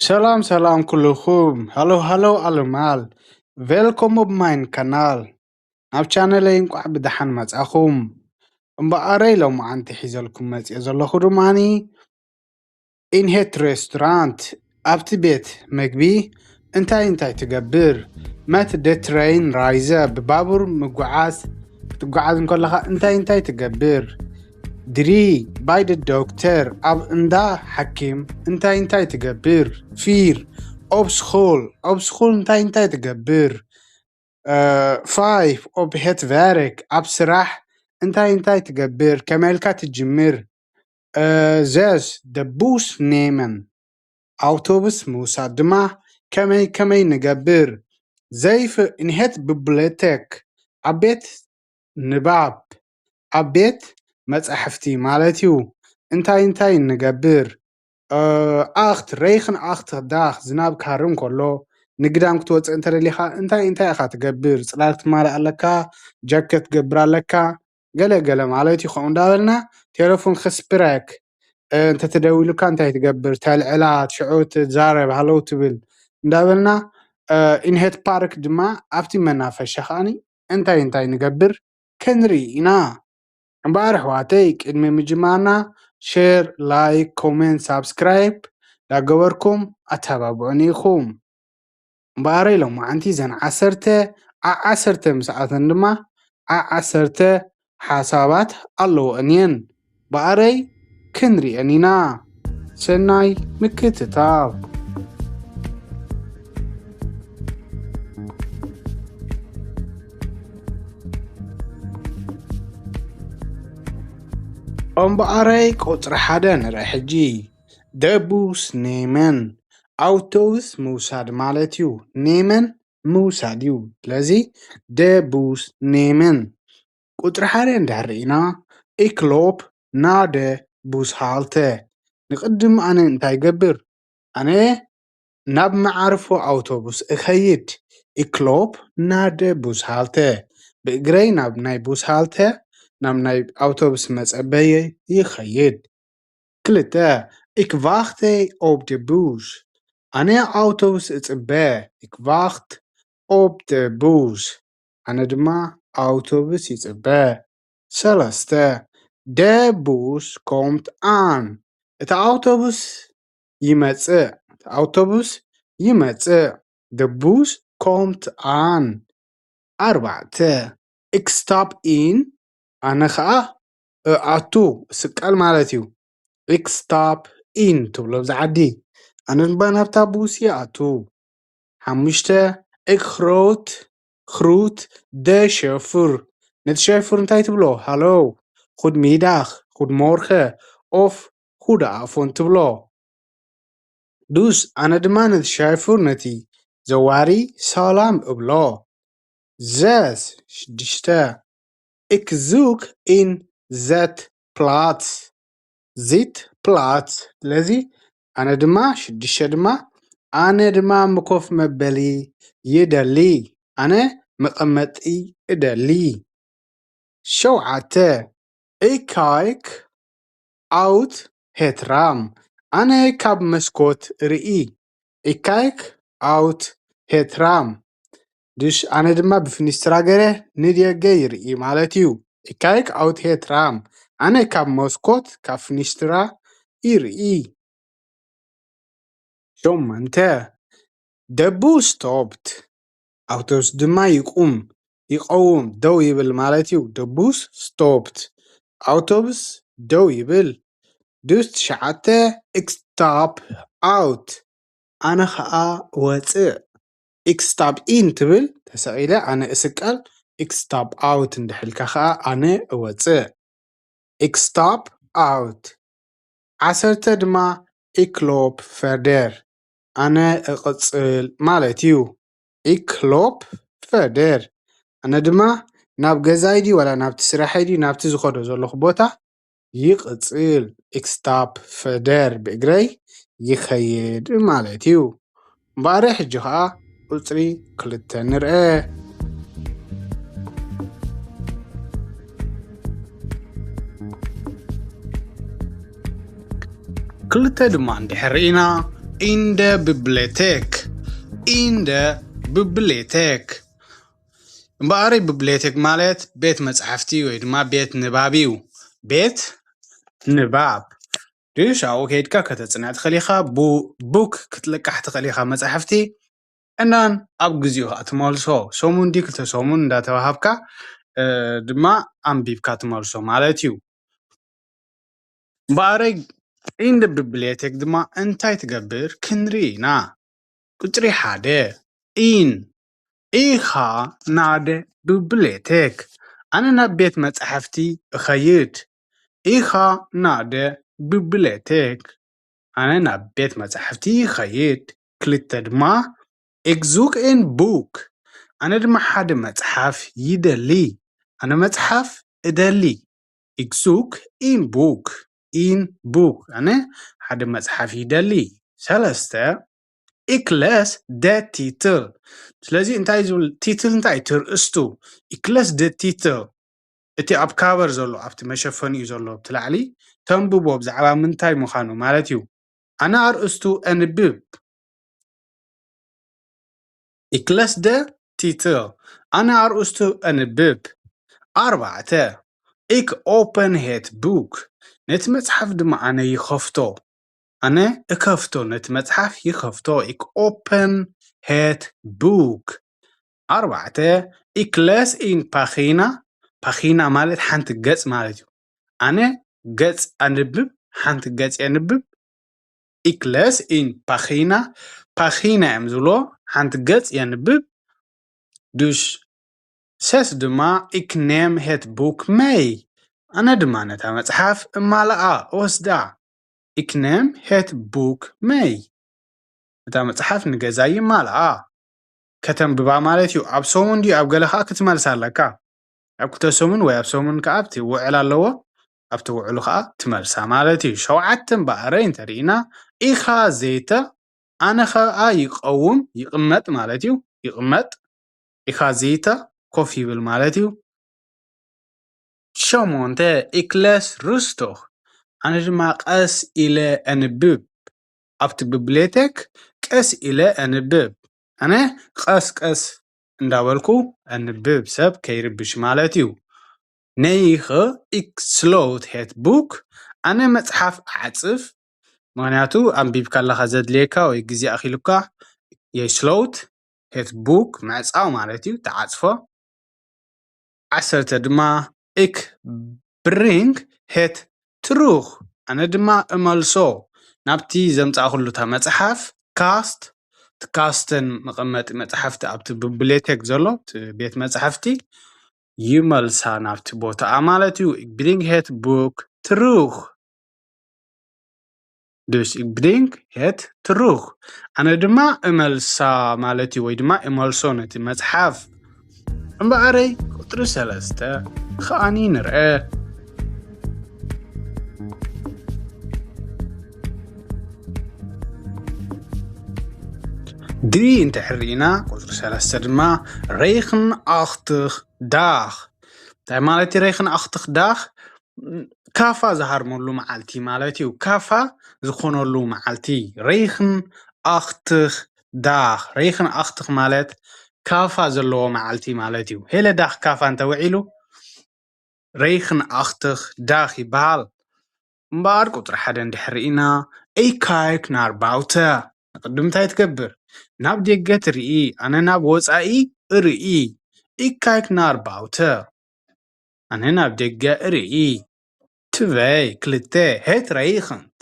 ሰላም ሰላም ኩልኹም። ሃሎ ሃሎ ኣለማል። Välkommen op mijn kanaal. ናብ ቻነለይ እንቋዕ ብደሓን መጻኹም። እምበኣረይ ሎማዓንቲ ሒዘልኩም መጽየ ዘለኹ ድማኒ፣ ኢንሄት ሬስቶራንት፣ ኣብቲ ቤት መግቢ እንታይ እንታይ ትገብር? መት ደ ትሬን ራይዘ፣ ብባቡር ምጉዓዝ፣ ክትጓዓዝ እንከለኻ እንታይ እንታይ ትገብር? ድሪ ባይ ደ ዶክተር፣ ኣብ እንዳ ሓኪም እንታይ እንታይ ትገብር? ፊር ኦብ ስኹል፣ ኦብ ስኹል እንታይ እንታይ ትገብር? ፋይፍ ኦብ ሄት ቨርክ፣ ኣብ ስራሕ እንታይ እንታይ ትገብር? ከመይ ኢልካ ትጅምር? ዘስ ደ ቡስ ኔመን፣ ኣውቶቡስ ምውሳድ ድማ ከመይ ከመይ ንገብር? ዘይፍ እንሄት ብብሌቴክ፣ ኣብ ቤት ንባብ፣ ኣብ ቤት መጻሕፍቲ ማለት እዩ። እንታይ እንታይ ንገብር? ኣኽት ሬኽን ኣኽት ዳኽ፣ ዝናብ ክሃርም ከሎ፣ ንግዳም ክትወፅእ እንተደሊኻ እንታይ እንታይ ኢኻ ትገብር? ጽላል ክትማልእ ኣለካ፣ ጃኬት ትገብር ኣለካ፣ ገለ ገለ ማለት እዩ። ከምኡ እንዳበልና ቴሌፎን ክስፕረክ እንተተደዊሉካ እንታይ ትገብር? ተልዕላ፣ ሽዑ ትዛረብ፣ ሃለው ትብል እንዳበልና፣ ኢንሄት ፓርክ ድማ ኣብቲ መናፈሻ ከዓኒ እንታይ እንታይ ንገብር ክንርኢ ኢና። እምበኣር ኣሕዋተይ፣ ቅድሚ ምጅማርና ሼር፣ ላይክ፣ ኮሜንት፣ ሳብስክራይብ ዳገበርኩም ኣተባብዑኒ ኢኹም። እምበኣረይ ሎማዓንቲ ዘን ዓሰርተ ዓዓሰርተ ምስ ኣተን ድማ ዓዓሰርተ ሓሳባት ኣለወን እየን። በኣረይ ክንሪአን ኢና። ሰናይ ምክትታል። እምበኣረይ ቁፅሪ ሓደ ንርኢ ሕጂ። ደቡስ ኔመን፣ ኣውቶቡስ ምውሳድ ማለት እዩ። ኔመን ምውሳድ እዩ። ስለዚ ደቡስ ኔመን። ቁፅሪ ሓደ እንድሕር ርኢና፣ ኢክሎፕ ናደ ቡስሃልተ። ንቅድም ኣነ እንታይ ገብር? ኣነ ናብ መዓርፎ ኣውቶቡስ እኸይድ። ኢክሎፕ ናደ ቡስሃልተ። ብእግረይ ናብ ናይ ቡስሃልተ፣ ናብ ናይ ኣውቶቡስ መጸበየ ይኸይድ። ክልተ፣ ኢክ ቫኽተ ኦብ ደ ቡስ። ኣነ ኣውቶቡስ እጽበ። ኢክ ቫኽት ኦብ ደ ቡስ። ኣነ ድማ ኣውቶቡስ ይጽበ። ሰለስተ፣ ደ ቡስ ኮምት ኣን። እቲ ኣውቶቡስ ይመጽእ። እቲ ኣውቶቡስ ይመጽእ። ደ ቡስ ኮምት ኣን። ኣርባዕተ፣ ኢክ ስታፕ ኢን። ኣነ ኸኣ እኣቱ፣ እስቀል ማለት እዩ። ኢክ ስታፕ ኢን ትብሎ ኣብዚ ዓዲ። ኣነ ድማ ናብታ ቡስ ይኣቱ። ሓሙሽተ፣ ኢክ ግሮት፣ ግሩት ደ ሸፉር። ነቲ ሸፉር እንታይ ትብሎ? ሃሎ፣ ጉድ ሚዳግ፣ ጉድ ሞርኸ፣ ኦፍ ጉድ ኣፎን ትብሎ። ዱስ፣ ኣነ ድማ ነቲ ሸፉር፣ ነቲ ዘዋሪ ሰላም እብሎ። ዘስ፣ ሽዱሽተ፣ ኢክ ዙክ ኢን ዘት ፕላትስ። ዚት ፕላትስ። ስለዚ ኣነ ድማ፣ ሽዱሽተ ድማ፣ ኣነ ድማ መኮፍ መበሊ ይደሊ። ኣነ መቐመጢ እደሊ። ሸውዓተ፣ ኢክ ካይክ ኣውት ሄት ራም። ኣነ ካብ መስኮት ርኢ። ኢክ ካይክ ኣውት ሄት ራም። ድሽ ኣነ ድማ ብፍኒስትራ ገረ ንደገ ይርኢ ማለት እዩ። ኢክ ካይክ ኣውት ሄት ራም። ኣነ ካብ መስኮት፣ ካብ ፍኒስትራ ይርኢ። ሸሞንተ፣ ደ ቡስ ስቶፕት። ኣውቶቡስ ድማ ይቁም፣ ይቐውም፣ ደው ይብል ማለት እዩ። ደ ቡስ ስቶፕት። ኣውቶቡስ ደው ይብል። ዱስ ትሽዓተ፣ ኢክ ስታፕ ኣውት። ኣነ ኸኣ እወጽእ። ኢክ ስታፕ ኢን ትብል ተሰቒለ ኣነ እስቀል። ኢክ ስታፕ ኣውት እንድሕልካ ኸኣ ኣነ እወጽእ። ኢክ ስታፕ ኣውት። ዓሰርተ ድማ ኢክ ሎፕ ፈርደር። ኣነ እቕጽል ማለት እዩ። ኢክ ሎፕ ፈርደር። ኣነ ድማ ናብ ገዛይ ድዩ ዋላ ናብቲ ስራሐይ ድዩ ናብቲ ዝኸዶ ዘለኹ ቦታ ይቕጽል። ኢክ ስታፕ ፈርደር፣ ብእግረይ ይኸይድ ማለት እዩ። እምበኣር ሕጂ ኸኣ ቁጽሪ ክልተ ንርአ። ክልተ ድማ እንድሕር ርኢና፣ in de bibliotheek, in de bibliotheek። እምበኣረይ፣ ቢብሊዮቴክ ማለት ቤት መጻሕፍቲ ወይ ድማ ቤት ንባብ እዩ። ቤት ንባብ። ድሽ ኣብኡ ከይድካ ከተጽንዕ ትኽእል ኢኻ። ቡ-፣ ቡክ ክትልቃሕ ትኽእል ኢኻ፣ መጻሕፍቲ። እናን ኣብ ግዜኡ ኸኣ ትመልሶ። ሰሙን ድዩ ክልተ ሰሙን እንዳተዋሃብካ፣ እ፣ ድማ ኣንቢብካ ትመልሶ ማለት እዩ። እምበኣረይ፣ in the bibliotheek ድማ እንታይ ትገብር ክንርኢ ኢና። ቁጽሪ ሓደ፣ in፣ ኢኻ ናደ ቢብሊዮቴክ። ኣነ ናብ ቤት መጻሕፍቲ እኸይድ። ኢኻ ናደ ቢብሊዮቴክ። ኣነ ናብ ቤት መጻሕፍቲ ይኸይድ። ክልተ ድማ፣ ik zoek een boek። ኣነ ድማ ሓደ መጽሓፍ ይደሊ። ኣነ መጽሓፍ እደሊ። Ik zoek een boek። Een boek። ኣነ ሓደ መጽሓፍ ይደሊ። ሰለስተ፣ ik lees de titel። ስለዚ እንታይ ዝብል፣ ቲትል እንታይ እዩ? እቲ ርእስቱ። Ik lees de titel። እቲ ኣብ ካቨር ዘሎ፣ ኣብቲ መሸፈኒኡ ዘሎ፣ ኣብቲ ላዕሊ፣ ተንብቦ ብዛዕባ ምንታይ ምዃኑ ማለት እዩ። ኣነ ኣርእስቱ ኣንብብ። Ik lees de titel። ኣነ ኣርእስቱ ኣንብብ። ኣርባዕተ፣ ik open het boek። ነቲ መጽሓፍ ድማ ኣነ ይኸፍቶ። ኣነ እከፍቶ፣ ነቲ መጽሓፍ ይኸፍቶ። Ik open het boek። ኣርባዕተ፣ ik lees een pagina። ፓኺና ማለት ሓንቲ ገጽ ማለት እዩ። ኣነ ገጽ ኣንብብ፣ ሓንቲ ገጽ የንብብ። Ik lees een pagina። ፓኺና እዮም ዝብሎ፣ ሓንቲ ገጽ የንብብ። Dus ses ድማ፣ ik neem het boek mee። ኣነ ድማ ነታ መጽሓፍ እማልኣ፣ እወስዳ። Ik neem het boek mee። እታ መጽሓፍ ንገዛይ እማልኣ። ከተንብባ ማለት እዩ። ኣብ ሰሙን ድዩ ኣብ ገለ ከኣ ክትመልሳ ኣለካ። ኣብ ክልተ ሰሙን ወይ ኣብ ሰሙን ከኣ ኣብቲ ውዕል ኣለዎ። ኣብቲ ውዕሉ ከኣ ትመልሳ ማለት እዩ። ሸውዓተ እምበኣረይ እንተሪኢና፣ ኢኻ ዘይተ፣ ኣነ ኸኣ ይቐውም፣ ይቕመጥ ማለት እዩ። ይቕመጥ። ኢኻ ዘይተ፣ ኮፍ ይብል ማለት እዩ። ሸሞንተ፣ ik lees rustig። ኣነ ድማ ቀስ ኢለ ኣንብብ። ኣብቲ ቢብሊዮቴክ ቀስ ኢለ ኣንብብ። ኣነ ቀስ ቀስ እንዳበልኩ ኣንብብ፣ ሰብ ከይርብሽ ማለት እዩ። Nege, ik sluit het boek። ኣነ መጽሓፍ እዓጽፍ። ምኽንያቱ ኣንቢብካ ኣለኻ ዘድልየካ ወይ ግዜ ኣኺሉካ። Je sluit het boek፣ ምዕጻው ማለት እዩ፣ ትዓጽፎ። ዓሰርተ ድማ፣ ik breng het terug። ኣነ ድማ እመልሶ ናብቲ ዘምጻእኩሉ እታ መጽሓፍ፣ ካስት፣ እቲ ካስተን መቐመጢ መጽሓፍቲ ኣብቲ ቢብሊዮቴክ ዘሎ፣ እቲ ቤት መጽሓፍቲ፣ ይመልሳ ናብቲ ቦታኣ ማለት እዩ። Ik breng het boek terug። Dus ik breng het terug። ኣነ ድማ እመልሳ ማለት እዩ፣ ወይ ድማ እመልሶ ነቲ መጽሓፍ። እምበኣረይ ቁጽሪ ሰለስተ ከኣኒ ንርአ። ድሪ እንተ ሕርኢና ቁጽሪ ሰለስተ ድማ regenachtig daag። እንታይ ማለት እዩ regenachtig daag? ካፋ ዝሃርመሉ መዓልቲ ማለት እዩ። ካፋ ዝኾነሉ መዓልቲ። Regenachtig daag። Regenachtig ማለት ካፋ ዘለዎ መዓልቲ ማለት እዩ። Hele dag ካፋ እንተውዒሉ regenachtig daag ይበሃል። እምበኣር ቁጽሪ ሓደ እንድሕር ርኢና፣ ik kijk naar buiten። ንቕድም እንታይ ትገብር? ናብ ደገ ትርኢ። ኣነ ናብ ወጻኢ እርኢ። Ik kijk naar buiten። ኣነ ናብ ደገ እርኢ። Twee፣ ክልተ፣ het regent።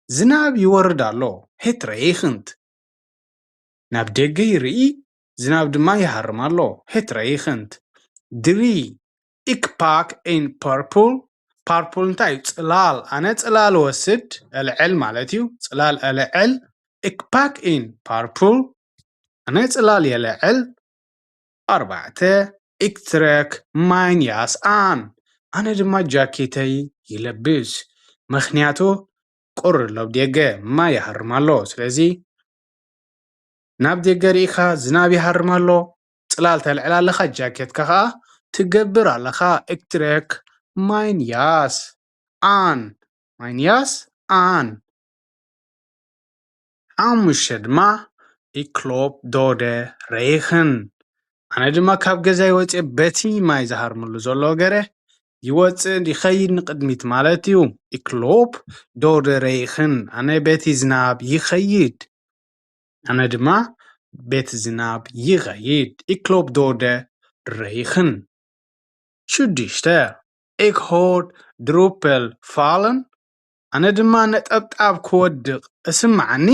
ዝናብ ይወርድ ኣሎ። Het regent። ናብ ደገ ይርኢ፣ ዝናብ ድማ ይሃርም ኣሎ። Het regent። ድሪ፣ ik pak een paraplu። ፓርፑል እንታይ እዩ? ጽላል። ኣነ ጽላል ወስድ፣ እልዕል ማለት እዩ። ጽላል እልዕል። Ik pak een paraplu። ኣነ ጽላል የልዕል። ኣርባዕተ፣ ik trek mijn jas aan። ኣነ ድማ ጃኬተይ ይለብስ። ምኽንያቱ ቁሪ ኣሎ ኣብ ደገ፣ ማይ ይሃርም ኣሎ። ስለዚ ናብ ደገ ርኢኻ ዝናብ ይሃርም ኣሎ፣ ጽላል ተልዕል ኣለኻ፣ ጃኬትካ ኸኣ ትገብር ኣለኻ። Ik trek mijn jas aan። Mijn jas aan። ሓሙሽተ ድማ፣ ich loop door de regen። ኣነ ድማ ካብ ገዛይ ወፅየ በቲ ማይ ዝሃርመሉ ዘሎ ገረ ይወፅእ ይኸይድ ንቕድሚት ማለት እዩ። Ich loop door de regen። ኣነ በቲ ዝናብ ይኸይድ። ኣነ ድማ በቲ ዝናብ ይኸይድ። Ich loop door de regen። ሽዱሽተ፣ ich hoor druppel vallen። ኣነ ድማ ነጠብጣብ ክወድቕ እስምዓኒ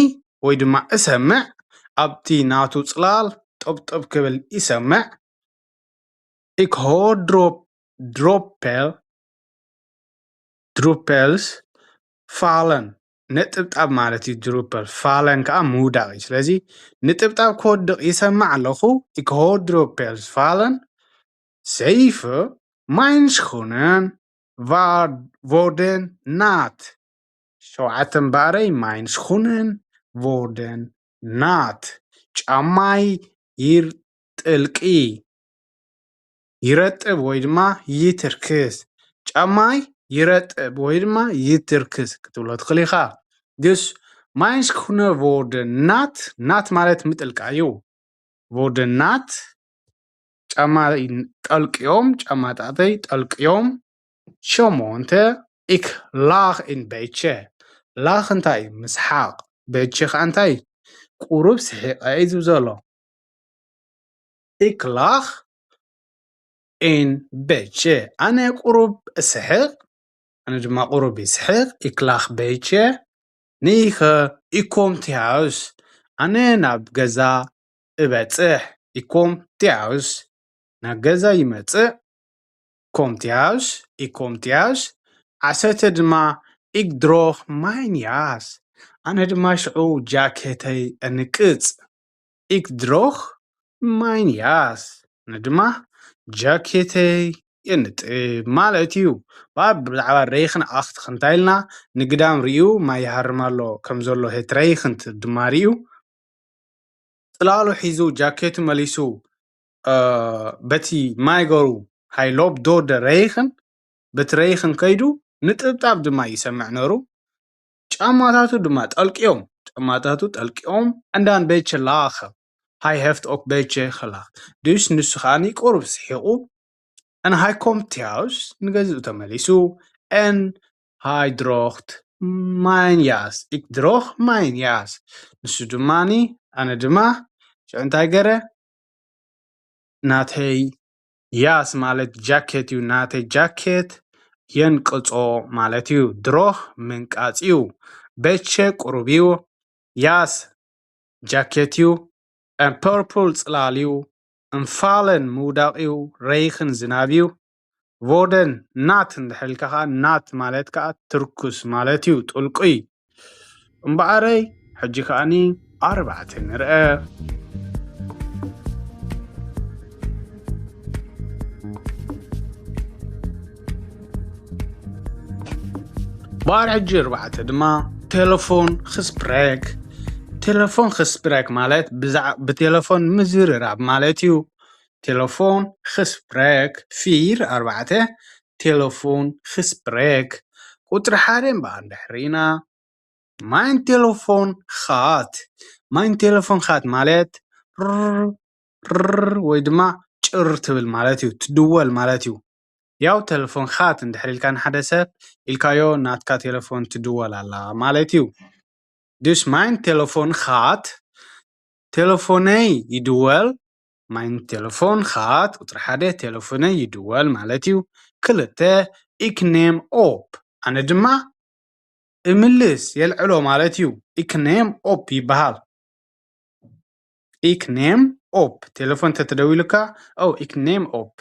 ወይ ድማ እሰምዕ። ኣብቲ ናቱ ጽላል ጠብጠብ ክብል ይሰምዕ። Ich hoor drop droppel druppels vallen። ነጥብጣብ ማለት እዩ። Druppel vallen ከዓ ምውዳቕ እዩ። ስለዚ ንጥብጣብ ክወድቕ ይሰምዕ ኣለኹ። Ich hoor druppels vallen። ሰይፍ፣ mijn schoenen worden nat። ሸውዓተ እምበኣረይ፣ mijn schoenen worden nat። ጫማይ ይርጥልቂ፣ ይረጥብ ወይ ድማ ይትርክስ። ጫማይ ይረጥብ ወይ ድማ ይትርክስ ክትብሎ ትኽእል ኢኻ። Dus mijn schoenen worden nat፣ nat ማለት ምጥልቃ እዩ። Worden nat፣ ጫማ ጠልቅዮም፣ ጫማታተይ ጠልቅዮም። ሸሞንተ፣ ik lach een beetje። Lach እንታይ እዩ? ምስሓቕ። Beetje ከዓ እንታይ? ቁሩብ ስሒቐ እዩ ዝብል ዘሎ። Ik lach een beetje። ኣነ ቁሩብ እስሕቕ። ኣነ ድማ ቁሩብ ይስሕቕ። Ik lach een beetje። Nee, ik kom thuis። ኣነ ናብ ገዛ እበጽሕ። Ik kom thuis። ናብ ገዛ ይመጽእ። Kom thuis፣ ik kom thuis። ዓሰርተ ድማ፣ ik droeg mijn jas። ኣነ ድማ ሽዑ ጃኬተይ እንቅጽ። Ik droeg mijn jas። ኣነ ድማ ጃኬተይ የንጥብ ማለት እዩ። ባ-፣ ብዛዕባ regen achter እንታይ ኢልና፣ ንግዳም ርእዩ ማይ ይሃርም ኣሎ ከም ዘሎ het regent ድማ ርእዩ። ጽላሉ ሒዙ ጃኬቱ መሊሱ፣ እ፣ በቲ ማይ ገሩ፣ hij loopt door de regen፣ በቲ regen ከይዱ ንጥብጣብ ድማ ይሰምዕ ነሩ። ጫማታቱ ድማ ጠልቅዮም፣ ጫማታቱ ጠልቅዮም። En dan een beetje lachen። Hij heeft ook een beetje gelachen። Dus ንሱ ከኣኒ ቁሩብ ስሒቑ። En hij komt thuis፣ ንገዝኡ ተመሊሱ። En hij droeg mijn jas። Ik droeg mijn jas። ንሱ ድማኒ፣ ኣነ ድማ ሽዑ እንታይ ገረ? ናተይ jas ማለት ጃኬት እዩ። ናተይ ጃኬት የንቅጾ ማለት እዩ። Droeg ምንቃጽ እዩ። Beetje ቁሩብ እዩ። Jas ጃኬት እዩ። En purple ጽላል እዩ። En vallen ምውዳቕ እዩ። Regen ዝናብ እዩ። Worden nat እንድሕር ኢልካ ኸዓ፣ nat ማለት ከኣ ትርኩስ ማለት እዩ፣ ጥልቁይ። እምበኣረይ፣ ሕጂ ከኣኒ ኣርባዕተ ንርአ። እምበኣር ሕጂ ኣርባዕተ ድማ፣ telefoongesprek። Telefoongesprek ማለት ብዛዕ-፣ ብቴሌፎን ምዝርራብ ማለት እዩ። Telefoongesprek። ፊር፣ ኣርባዕተ። Telefoongesprek። ቁጽሪ ሓደ እምበኣር እንድሕር ርኢና፣ mijn telefoon gaat። Mijn telefoon gaat ማለት ርር፣ ርር ወይ ድማ ጭር ትብል ማለት እዩ፣ ትድወል ማለት እዩ። ያው ቴሌፎን gaat እንድሕር ኢልካ ንሓደ ሰብ ኢልካዮ፣ ናትካ ቴሌፎን ትድወል ኣላ ማለት እዩ። Dus mijn telefoon gaat፣ ቴሌፎነይ ይድወል። Mijn telefoon gaat፣ ቁጽሪ ሓደ፣ ቴሌፎነይ ይድወል ማለት እዩ። ክልተ፣ ik neem op፣ ኣነ ድማ እምልስ፣ የልዕሎ ማለት እዩ። Ik neem op ይበሃል። Ik neem op፣ ቴሌፎን እንተተደዊሉካ፣ oh, ik neem op፣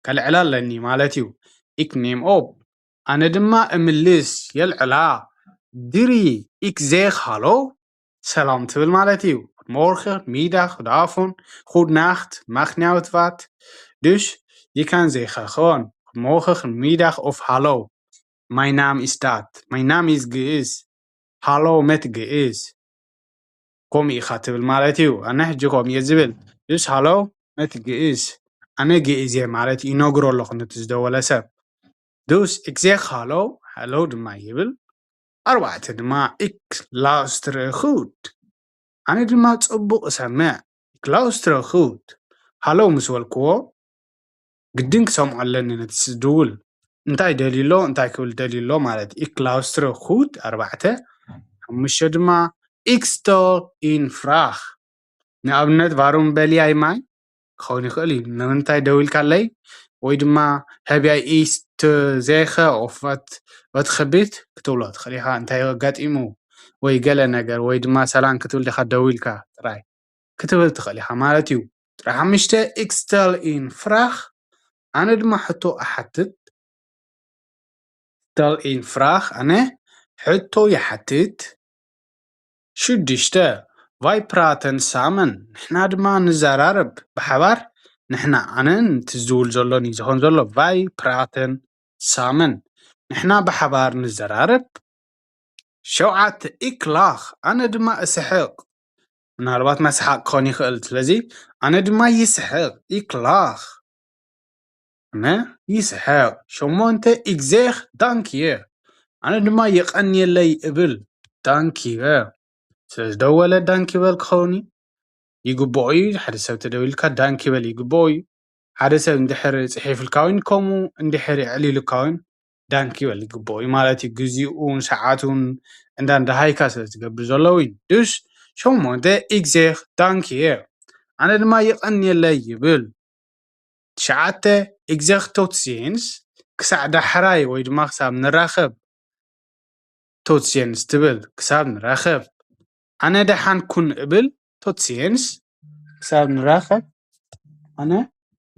ከልዕላ ኣለኒ ማለት እዩ። Ik neem op፣ ኣነ ድማ እምልስ፣ የልዕላ። Drie፣ ik zeg hallo፣ ሰላም ትብል ማለት እዩ። Goedemorgen፣ middag፣ goedenavond፣ goedenacht፣ maakt niet uit wat። Dus je kan zeggen gewoon goedemorgen፣ middag of hallo። My name is that። My name is ግእዝ። ሃሎ መት ግእዝ። ከምኡ ኢኻ ትብል ማለት እዩ። ኣነ ሕጂ ከምኡ እየ ዝብል። Dus ሃሎ መት ግእዝ። ኣነ ግእዝ እየ ማለት ይነግሮ ኣለኹ ነቲ ዝደወለ ሰብ። Dus ik zeg hallo፣ ሃሎ ድማ ይብል። ኣርባዕተ ድማ ik luister goed። ኣነ ድማ ጽቡቕ እሰምዕ። Klaustre Hood፣ ሃሎ ምስ በልክዎ፣ ግድን ክሰምዖ ኣለኒ ነቲ ዝድውል። እንታይ ደልዩ ኣሎ፣ እንታይ ክብል ደልዩ ኣሎ ማለት። Klaustre Hood ኣርባዕተ። ሓሙሽተ ድማ፣ Ik stel een vraag። ንኣብነት፣ Waarom bel jij mij? ክኸውን ይኽእል እዩ። ንምንታይ ደዊልካለይ? ወይ ድማ፣ Heb jij iets te zeggen of wat, wat gebeurt? ክትብሎ ትኽእል ኢኻ። እንታይ ኣጋጢሙ? ወይ ገለ ነገር፣ ወይ ድማ ሰላም ክትብል ዲኻ ደዊልካ ጥራይ ክትብል ትኽእል ኢኻ ማለት እዩ። ጥራይ ሓሙሽተ፣ Ik stel een vraag። ኣነ ድማ ሕቶ እሓትት። Stel een vraag፣ ኣነ ሕቶ ይሓትት። ሽዱሽተ፣ Wij praten samen፣ ንሕና ድማ ንዘራረብ ብሓባር። ንሕና፣ ኣነ፣ እቲ ዝድውል ዘሎን እዩ ዝኸውን ዘሎ። Wij praten samen፣ ንሕና ብሓባር ንዘራረብ። ሸውዓተ፣ Ik lach፣ ኣነ ድማ እስሕቕ። ምናልባት መስሓቕ ክኾን ይኽእል። ስለዚ ኣነ ድማ ይስሕቕ። Ik lach፣ ኣነ ይስሕቕ። ሸሞንተ፣ Ik zeg dank je፣ ኣነ ድማ የቐንየለይ እብል። Dank je። ስለ ዝደወለ ዳንኪ በል ክኸውን እዩ። ይግብኦ እዩ። ሓደ ሰብ ተደዊልካ ዳንኪ በል ይግብኦ እዩ። ሓደ ሰብ እንድሕር ጽሒፍልካ እውን፣ ከምኡ እንድሕር የዕሊሉካ እውን፣ ዳንኪ በል ይግብኦ እዩ ማለት እዩ። ግዜኡን ሰዓቱን እንዳ እንዳሃይካ ስለ ዝገብር ዘሎ እውን። Dus ሸሞንተ፣ Ik zeg dank je፣ ኣነ ድማ የቐንየለይ ይብል። ትሽዓተ፣ Ik zeg tot ziens፣ ክሳዕ ዳሕራይ ወይ ድማ ክሳብ ንራኸብ። Tot ziens ትብል፣ ክሳብ ንራኸብ። ኣነ ደሓን ኩን እብል። Tot ziens፣ ክሳብ ንራኸብ። ኣነ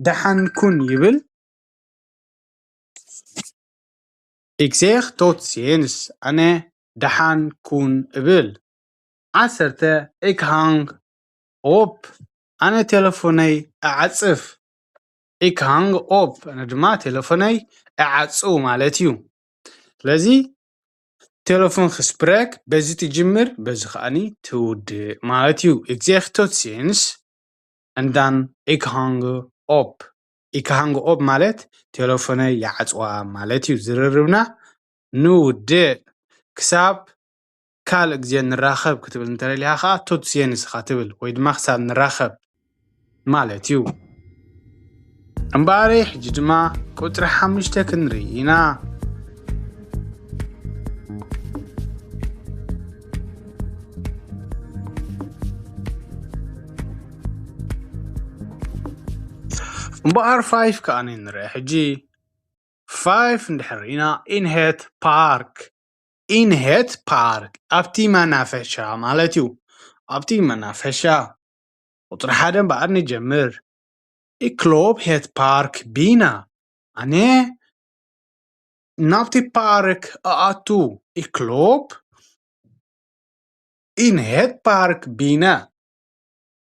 ደሓን ኩን ይብል። Ik zeg tot ziens፣ ኣነ ደሓን ኩን እብል። ዓሰርተ፣ Ik hang op፣ ኣነ ቴሌፎነይ እዓጽፍ። Ik hang op፣ ኣነ ድማ ቴሌፎነይ እዓጹ ማለት እዩ። ስለዚ፣ ቴሌፎንgesprek በዚ ትጅምር፣ በዚ ከኣኒ ትውድእ ማለት እዩ። Ik zeg tot ziens፣ and dan ik hang op። Ik hang op ማለት ቴሌፎነይ ይዓጽዋ ማለት እዩ። ዝርርብና ንውድእ፣ ክሳብ ካልእ ግዜ ንራኸብ ክትብል እንተደሊኻ ከኣ tot ziens ኢኻ ትብል፣ ወይ ድማ ክሳብ ንራኸብ ማለት እዩ። እምበኣረይ፣ ሕጂ ድማ ቁጽሪ ሓሙሽተ ክንርኢ ኢና። እምበኣር ፋይፍ ከኣ ንርኢ ሕጂ። ፋይፍ እንድሕር ርኢና፣ in het park። In het park፣ ኣብቲ መናፈሻ ማለት እዩ። ኣብቲ መናፈሻ። ቁጽሪ ሓደ እምበኣር ንጀምር። Ik loop het park binnen። ኣነ ናብቲ ፓርክ እኣቱ። Ik loop in het park binnen።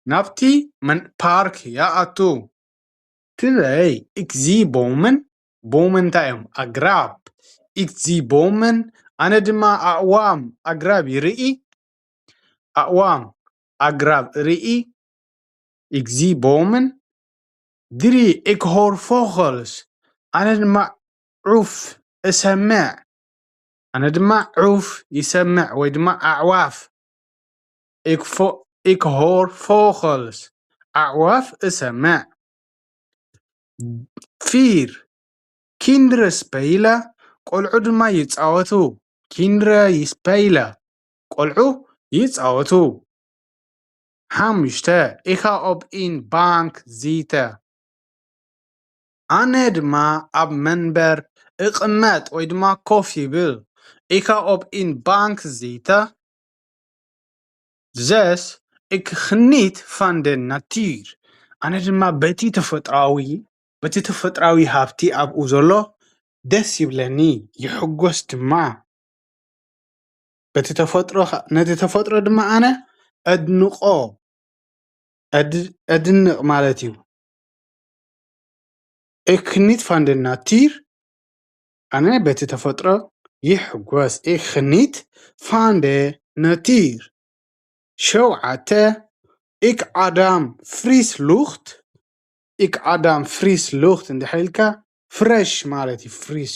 ናብቲ መን-፣ ፓርክ ይኣቱ። Twee، ik zie bomen። Bomen እንታይ እዮም? ኣግራብ። Ik zie bomen። ኣነ ድማ ኣእዋም፣ ኣግራብ ይርኢ። ኣእዋም፣ ኣግራብ እርኢ። Ik zie bomen። Drie، ik hoor vogels። ኣነ ድማ ዑፍ እሰምዕ። ኣነ ድማ ዑፍ ይሰምዕ ወይ ድማ ኣዕዋፍ። Ik vo-፣ ik hoor vogels። ኣዕዋፍ እሰምዕ። Vier، kinderen spelen። ቆልዑ ድማ ይጻወቱ። Kinderen spelen። ቆልዑ ይጻወቱ። ሓሙሽተ፣ ik ga op een bank zitten። ኣነ ድማ ኣብ መንበር እቕመጥ ወይ ድማ ኮፍ ይብል። Ik ga op een bank zitten። Zes، ik geniet van de natuur። ኣነ ድማ በቲ ተፈጥሮኣዊ፣ በቲ ተፈጥሮኣዊ ሃብቲ ኣብኡ ዘሎ ደስ ይብለኒ፣ ይሕጎስ ድማ። በቲ ተፈጥሮ ኸ-፣ ነቲ ተፈጥሮ ድማ ኣነ ኣድንቖ፣ ኣድ-፣ ኣድንቕ ማለት እዩ። Ik geniet van de natuur። ኣነ በቲ ተፈጥሮ ይሕጎስ። Ik geniet van de natuur። ሸውዓተ፣ ik adem frisse lucht። Ik adem frisse lucht እንድሕር ኢልካ፣ ፍረሽ ማለት እዩ። ፍሪሽ፣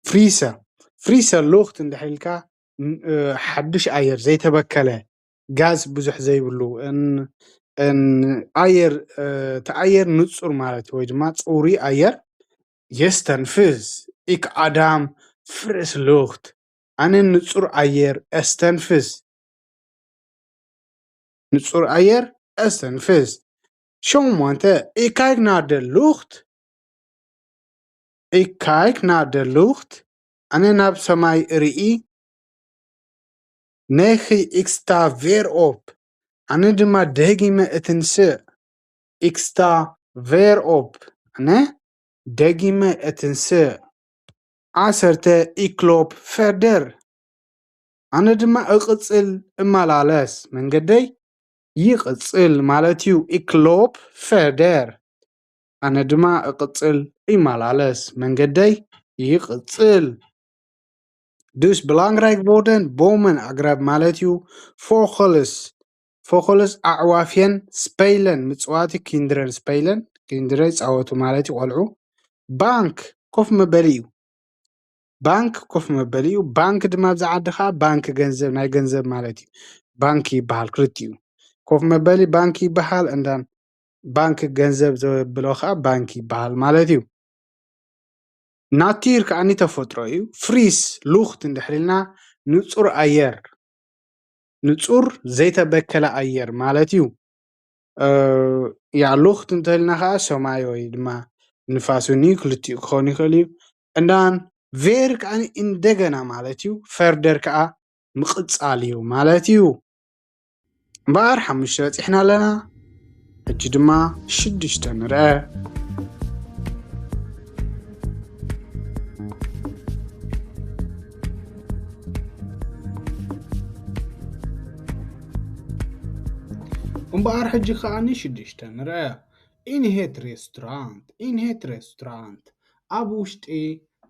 ፍሪሰ፣ ፍሪሰ ሉኽት እንድሕር ኢልካ፣ ን-፣ እ፣ ሓድሽ ኣየር፣ ዘይተበከለ፣ ጋዝ ብዙሕ ዘይብሉ፣ ን-፣ ን-፣ ኣየር፣ እ፣ እቲ ኣየር ንጹር ማለት እዩ፣ ወይ ድማ ጽሩይ ኣየር። የስተንፍስ፣ ኢክ ኣዳም ፍሬሽ ሉፍት፣ ኣነ ንጹር ኣየር ኣስተንፍስ። ንጹር ኣየር ኣስተንፍስ። ሸሞንተ፣ ኢክ ካይክ ናር ደ ሉፍት፣ ኢክ ካይክ ናር ደ ሉፍት፣ ኣነ ናብ ሰማይ እርኢ። ኔኺ ኢክ ስታ ቬር ኦፕ፣ ኣነ ድማ ደጊመ እትንስእ። ኢክ ስታ ቬር ኦፕ፣ ኣነ ደጊመ እትንስእ። ዓሰርተ፣ ኢክ ሎፕ ፌርደር፣ ኣነ ድማ እቕጽል፣ እመላለስ፣ መንገደይ ይቕጽል ማለት እዩ። ኢክ ሎፕ ፌርደር፣ ኣነ ድማ እቕጽል፣ እመላለስ፣ መንገደይ ይቕጽል። ዱስ ብላንግራይክ ዎርደን ቦመን ኣግራብ ማለት እዩ። ፎኸልስ፣ ፎኸልስ ኣዕዋፍ እየን። ስፐይለን ምጽዋት እዩ። ኪንድረን ስፐይለን፣ ኪንድረ ይጻወቱ ማለት እዩ ቆልዑ። ባንክ ኮፍ መበሊ እዩ። ባንክ ኮፍ መበሊ እዩ። ባንክ ድማ ኣብዚ ዓዲ ኸዓ ባንክ ገንዘብ፣ ናይ ገንዘብ ማለት እዩ። ባንክ ይበሃል ክልቲኡ። ኮፍ መበሊ ባንክ ይበሃል፣ እንዳን ባንክ ገንዘብ ዘብሎ ኸዓ ባንክ ይበሃል ማለት እዩ። ናቲር ከዓኒ ተፈጥሮ እዩ። ፍሪሽ ሉፍት እንድሕር ኢልና ንጹር ኣየር፣ ንጹር ዘይተበከለ ኣየር ማለት እዩ። እ፣ ያ ሉፍት እንተልና ኸዓ ሰማይ ወይ ድማ ንፋስ እውን እዩ፣ ክልቲኡ ክኸውን ይኽእል እዩ። እንዳን ቬር ከዓኒ እንደገና ማለት እዩ። ፌርደር ከዓ ምቕጻል እዩ ማለት እዩ። እምበኣር ሓሙሽተ በጺሕና ኣለና። ሕጂ ድማ ሽዱሽተ ንርአ። እምበኣር ሕጂ ከዓኒ ሽዱሽተ ንርአ። ኢንሄት ሬስቶራንት፣ ኢንሄት ሬስቶራንት፣ ኣብ ውሽጢ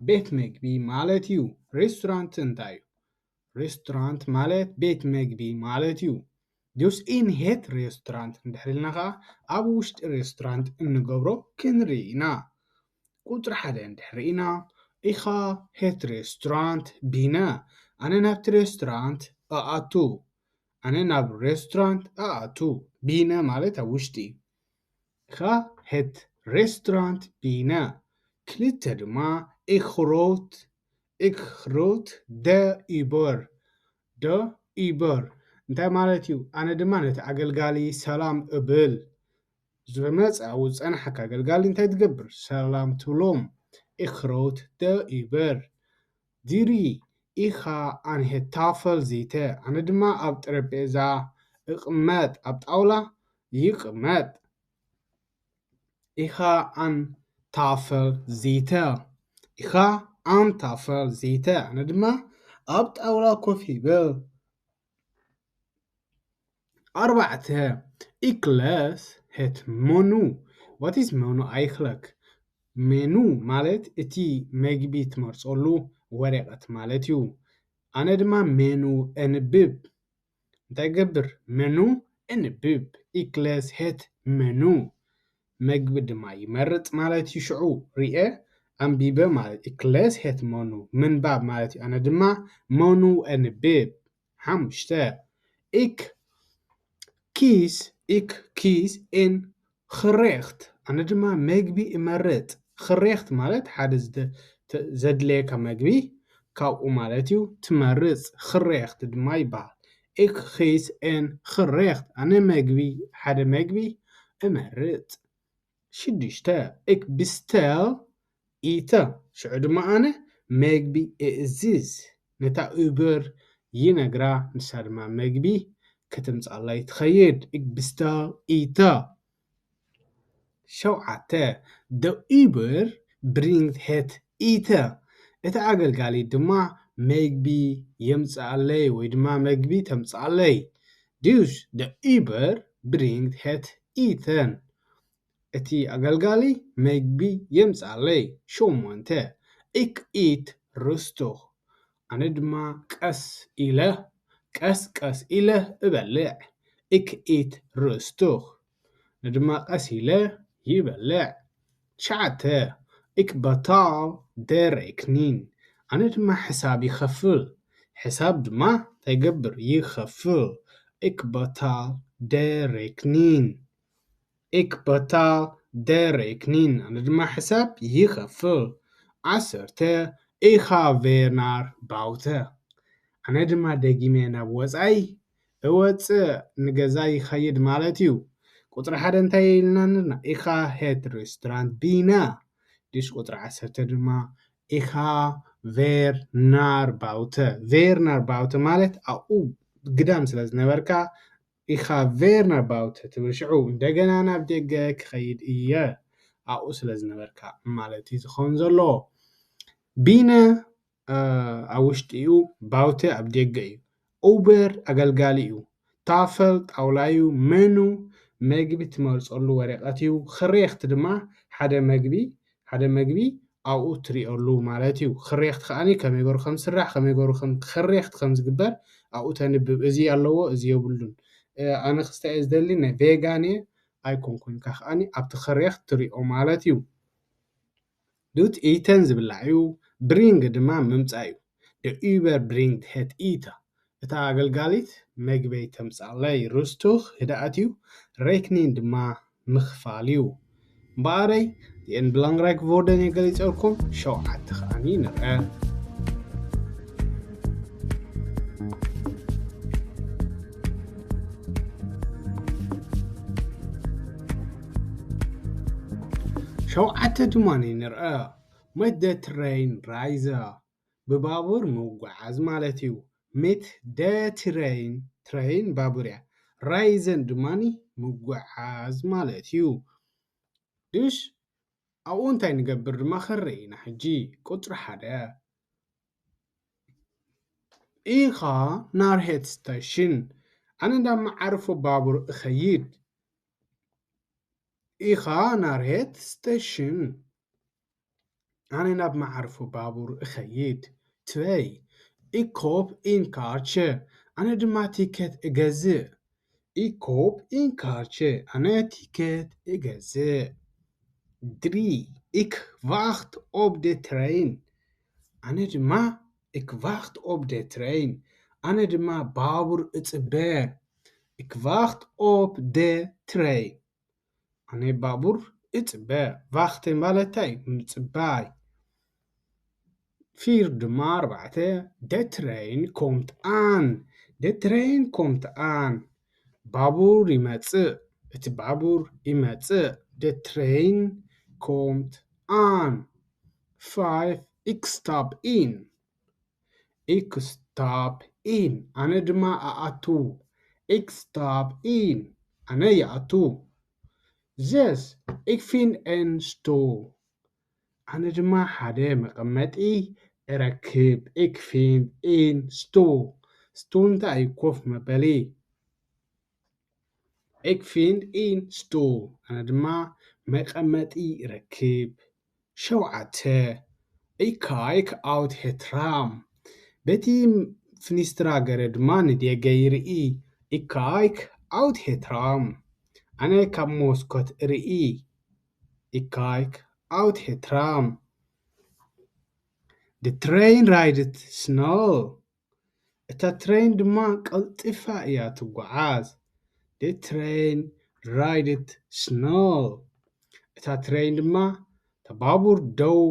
ቤት መግቢ ማለት እዩ። ሬስቶራንት እንታይ እዩ? ሬስቶራንት ማለት ቤት መግቢ ማለት እዩ። ዱስ ኢንሄት ሬስቶራንት እንድሕር ኢልና ኸዓ ኣብ ውሽጢ ሬስቶራንት እንገብሮ ክንርኢ ኢና። ቁጽሪ ሓደ እንድሕር ርኢና፣ ኢኻ ሄት ሬስቶራንት ቢነ፣ ኣነ ናብቲ ሬስቶራንት እኣቱ። ኣነ ናብ ሬስቶራንት እኣቱ። ቢነ ማለት ኣብ ውሽጢ። ኢኻ ሄት ሬስቶራንት ቢነ። ክልተ ድማ ኢኽሮት፣ ኢኽሮት ደ ኡበር፣ ደ ኡበር። እንታይ ማለት እዩ? ኣነ ድማ ነቲ ኣገልጋሊ ሰላም እብል። ዝመጽ-፣ ኣብኡ ዝጸንሓካ ኣገልጋሊ እንታይ ትገብር? ሰላም ትብሎም። ኢኽሮት ደ ኡበር። ዲሪ ኢኻ ኣን ሄት ታፈል ዚተ፣ ኣነ ድማ ኣብ ጠረጴዛ እቕመጥ፣ ኣብ ጣውላ ይቕመጥ። ኢኻ ኣን ታፈል ዚተ፣ ኢኻ ኣን ታፈል ዚተ፣ ኣነ ድማ ኣብ ጣውላ ኮፍ ይብል። ኣርባዕተ፣ ኢክ ለስ ሄት መኑ። Wat is መኑ ኣይክለክ? ሜኑ ማለት እቲ መግቢ ትመርጸሉ ወረቐት ማለት እዩ። ኣነ ድማ ሜኑ እንብብ። እንታይ ገብር? መኑ እንብብ። ኢክ ለስ ሄት መኑ። መግቢ ድማ ይመርጽ ማለት እዩ። ሽዑ ሪኤ ኣንቢበ ማለት ኢክ ለስ ሄት መኑ። ምንባብ ማለት እዩ። ኣነ ድማ መኑ እንብብ። ሓሙሽተ፣ ኢክ ኪስ፣ ኢክ ኪስ ኤን ኽሬኽት። ኣነ ድማ መግቢ እመርጽ። ኽሬኽት ማለት ሓደ ዝደ-፣ ተ-፣ ዘድለየካ መግቢ ካብኡ ማለት እዩ። ትመርጽ ኽሬኽት ድማ ይበሃል። ኢክ ኺስ ኤን ኽሬኽት። ኣነ መግቢ፣ ሓደ መግቢ እመርጽ። ሽዱሽተ፣ ኢክ ብስተል ኢተ። ሽዑ ድማ ኣነ መግቢ እእዝዝ። ነታ ኡበር ይነግራ፣ ንሳ ድማ መግቢ ከተምጽኣላይ ትኸይድ። ኢክ ብስተል ኢተ። ሸውዓተ፣ ደ ኡበር ብሪንግት ሄት ኢተ። እቲ ኣገልጋሊ ድማ መግቢ የምጽኣለይ ወይ ድማ መግቢ ተምጽኣለይ። ዱስ ደ ኡበር ብሪንግት ሄት ኢተን። እቲ ኣገልጋሊ መግቢ የምጽኣለይ። ሸሞንተ፣ ኢክ ኢት ሩስቱኽ። ኣነ ድማ ቀስ ኢለ፣ ቀስ ቀስ ኢለ እበልዕ። ኢክ ኢት ሩስቱኽ። ኣነ ድማ ቀስ ኢለ ይበልዕ። ትሽዓተ፣ ኢክ በታል ደ ሬክኒን። ኣነ ድማ ሕሳብ ይኸፍል። ሕሳብ ድማ እንታይ ይገብር? ይኸፍል። Ik betaal de rekening. Ik betaal de rekening. ኣነ ድማ ሕሳብ ይኸፍል። ዓሰርተ Ik ga weer naar buiten. ኣነ ድማ ደጊመ ናብ ወጻኢ እወጽእ፣ ንገዛ ይኸይድ ማለት እዩ። ቁጽሪ ሓደ እንታይ ኢልና ነርና? Ik ga het restaurant binnen. ድሽ ቁጽሪ ዓሰርተ ድማ Ik ga weer naar buiten. Weer naar buiten ማለት ኣብኡ ግዳም ስለ ዝነበርካ፣ Ik ga weer naar buiten ትብል፣ ሽዑ እንደገና ናብ ደገ ክኸይድ እየ ኣብኡ ስለ ዝነበርካ ማለት እዩ ዝኸውን ዘሎ። Binnen ኣብ ውሽጢ እዩ፣ buiten ኣብ ደገ እዩ። Ober ኣገልጋሊ እዩ። Tafel ጣውላ እዩ። Menu መግቢ ትመርጸሉ ወረቐት እዩ። Gerecht ድማ ሓደ መግቢ ሓደ መግቢ ኣብኡ ትሪኦሉ ማለት እዩ። Gerecht ከኣኒ ከመይ ገሩ ከም ዝስራሕ፣ ከመይ ገሩ ከም gerecht ከም ዝግበር ኣብኡ ተንብብ። እዚ ኣለዎ፣ እዚ የብሉን። ኣነ ክስታይ እየ ዝደሊ፣ ናይ vegan እየ ኣይኮንኩን። ኢልካ ከኣኒ ኣብቲ gerecht ትሪኦ ማለት እዩ። Doet eten ዝብላዕ እዩ። Bring ድማ ምምጻእ እዩ። De ober brengt het eten. እታ ኣገልጋሊት መግበይ ተምጻለይ። Rustig ህድኣት እዩ። Rekening ድማ ምኽፋል እዩ። እምበኣረይ እቲኤን belangrijke woorden እየ ገሊጸልኩም። ሸውዓተ ከኣኒ ንርአ። ሸውዓተ ድማ ንርአ። Met de trein reizen. ብባቡር ምጉዓዝ ማለት እዩ። Met de trein፣ train ባቡር እያ። Reizen ድማ ምጉዓዝ ማለት እዩ። ድሽ ኣብኡ እንታይ ንገብር ድማ ክንርኢ ኢና። ሕጂ ቁጽሪ ሓደ። Ik ga naar het station. ኣነ ናብ መዓርፎ ባቡር እኸይድ። Ik ga naar het station. ኣነ ናብ መዓርፎ ባቡር እኸይድ። Twee. Ik koop een kaartje. ኣነ ድማ ቲኬት እገዝእ። Ik koop een kaartje. ኣነ ቲኬት እገዝእ። Drie. Ik wacht op de trein. ኣነ ድማ ik wacht op de trein. ኣነ ድማ ባቡር እጽበ። Ik wacht op de trein. ኣነ ባቡር እጽበ። Wachten ማለት እንታይ? ምጽባይ። Vier ድማ ኣርባዕተ። De trein komt aan. De trein komt aan. ባቡር ይመጽእ። እቲ ባቡር ይመጽእ። De trein komt aan. Vijf. Ik stap in. Ik stap in. ኣነ ድማ እኣቱ። Ik stap in. ኣነ ይኣቱ። Zes. Ik vind een stoel. ኣነ ድማ ሓደ መቐመጢ እረክብ። Ik vind een stoel. Stoel እንታይ እዩ? ኮፍ መበሊ። Ik vind een stoel. ኣነ ድማ መቐመጢ እረክብ። ሸውዓተ። Ik kijk uit het raam. በቲ ፍኒስትራ ገረ ድማ ንደገ ይርኢ። Ik kijk uit het raam. ኣነ ካብ መስኮት እርኢ። Ik kijk uit het raam. De trein rijdt snel. እታ ትሬን ድማ ቀልጢፋ እያ ትጓዓዝ። De trein rijdt snel. እታ ትሬን ድማ፣ እታ ባቡር ደው፣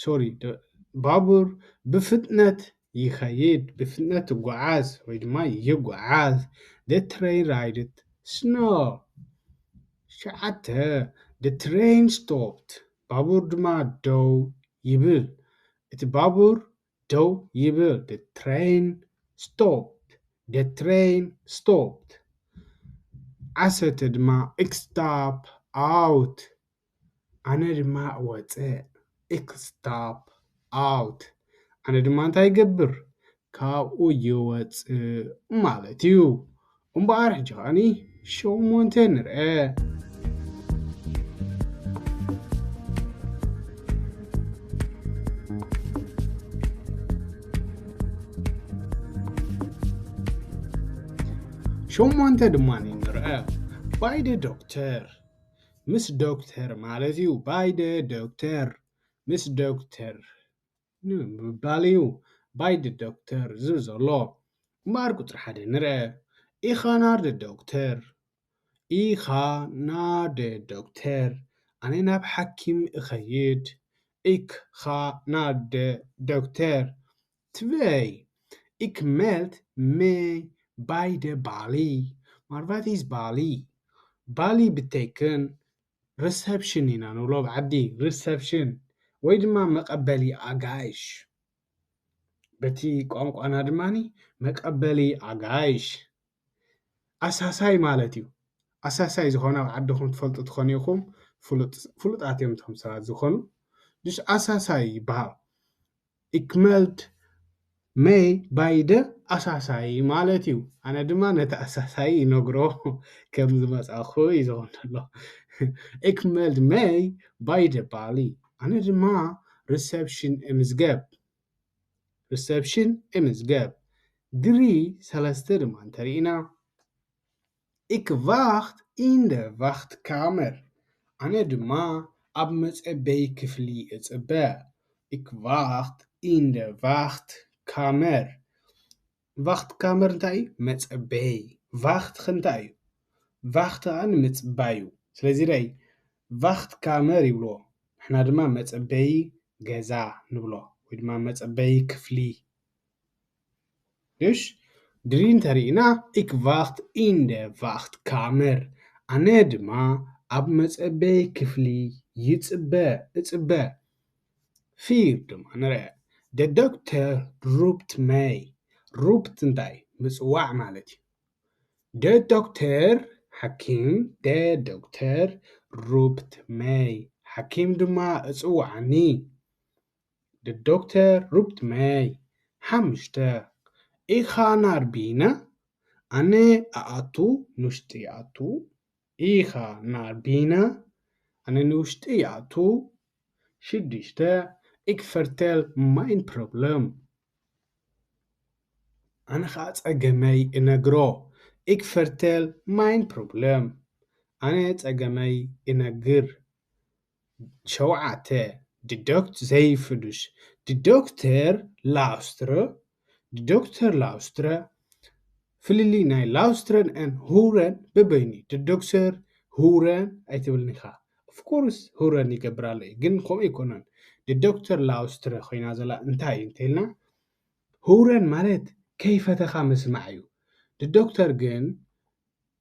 ሶሪ፣ ደ-፣ ባቡር ብፍጥነት ይኸይድ፣ ብፍጥነት ትጓዓዝ ወይ ድማ ይጓዓዝ። De trein rijdt snel. ሸዓተ. The train stopped. ባቡር ድማ ደው ይብል። እቲ ባቡር ደው ይብል። The train stopped. The train stopped. ዓሰርተ ድማ፣ ik stap out. ኣነ ድማ እወፅእ። Ik stap out. ኣነ ድማ እንታይ ይገብር? ካብኡ ይወፅእ ማለት እዩ። እምበኣር ሕጂ ከኣኒ ሸሞንተ ንርአ። ሸሞንተ ድማ ንርአ። By the doctor. ምስ ዶክተር ማለት እዩ። By the doctor። ምስ ዶክተር ንምባል እዩ። By the doctor ዝብል ዘሎ። እምበኣር ቁፅሪ ሓደ ንርአ። Ich gehe nach den Dokter. Ich gehe nach den Dokter. ኣነ ናብ ሓኪም እኸይድ። Ich gehe nach den Dokter. Zwei. Ich melde mich bei der Bali. Maar wat is Bali? Bali betekent reception ኢና ንብሎ ብዓዲ፣ reception ወይ ድማ መቐበሊ ኣጋይሽ። በቲ ቋንቋና ድማ መቐበሊ ኣጋይሽ። ኣሳሳይ ማለት እዩ። ኣሳሳይ ዝኾነ ኣብ ዓድኹም ትፈልጡ ትኾኑ ኢኹም። ፍሉጥ-፣ ፍሉጣት እዮም እቶም ሰባት ዝኾኑ። Dus ኣሳሳይ ይበሃል። Ich melde mich bei der ኣሳሳይ ማለት እዩ። ኣነ ድማ ነቲ ኣሳሳይ ይነግሮ ከም ዝመጻኹ እዩ ዝኾን ዘሎ። Ich melde mich bei der Bali። ኣነ ድማ reception እምዝገብ። Reception እምዝገብ። Drei ሰለስተ ድማ እንተሪእና፣ Ich warte in der Wachtkamer። ኣነ ድማ ኣብ መጸበይ ክፍሊ እጽበ። Ich warte in der Wachtkamer። Wachtkamer እንታይ እዩ? መጸበይ። Wacht ከ እንታይ እዩ? Wacht ከኣ ንምጽባይ እዩ። ስለዚ ርኣይ፣ Wachtkamer ይብልዎ። ንሕና ድማ መጸበይ ገዛ ንብሎ፣ ወይ ድማ መጸበይ ክፍሊ። Dus፣ Drei እንተሪእና፣ Ich warte in der Wachtkamer። ኣነ ድማ ኣብ መጸበይ ክፍሊ ይጽበ፣ እጽበ። Vier ድማ ንርኣ። Der Dokter ruft mich። Ruft እንታይ? ምጽዋዕ ማለት እዩ። Der Dokter፣ ሓኪም፣ der Dokter ruft mich። ሓኪም ድማ እጽውዓኒ። Der Dokter ruft mich። ሓሙሽተ። Ich gehe nach Biene። ኣነ እኣቱ፣ ንውሽጢ እኣቱ። Ich gehe nach Biene። ኣነ ንውሽጢ እኣቱ። ሽዱሽተ። Ich vertelle mein Problem። ኣነ ኸዓ ጸገመይ እነግሮ። Ich vertelle mein Problem። ኣነ ጸገመይ እነግር። ሸውዓተ። Die Dokter፣ ዘይፍዱሽ። Die Dokter luistert። Die Dokter luistert። ፍልልይ ናይ luisteren en horen በበይኑ። Die Dokter hören ኣይትብልን ኢኻ። Of course፣ hören ይገብር ኣሎ እዩ፣ ግን ከምኡ ኣይኮነን። Die Dokter luistert ኮይና ዘላ እንታይ እዩ እንተኢልና፣ hören ማለት ከይፈተኻ ምስማዕ እዩ። Die Dokter ግን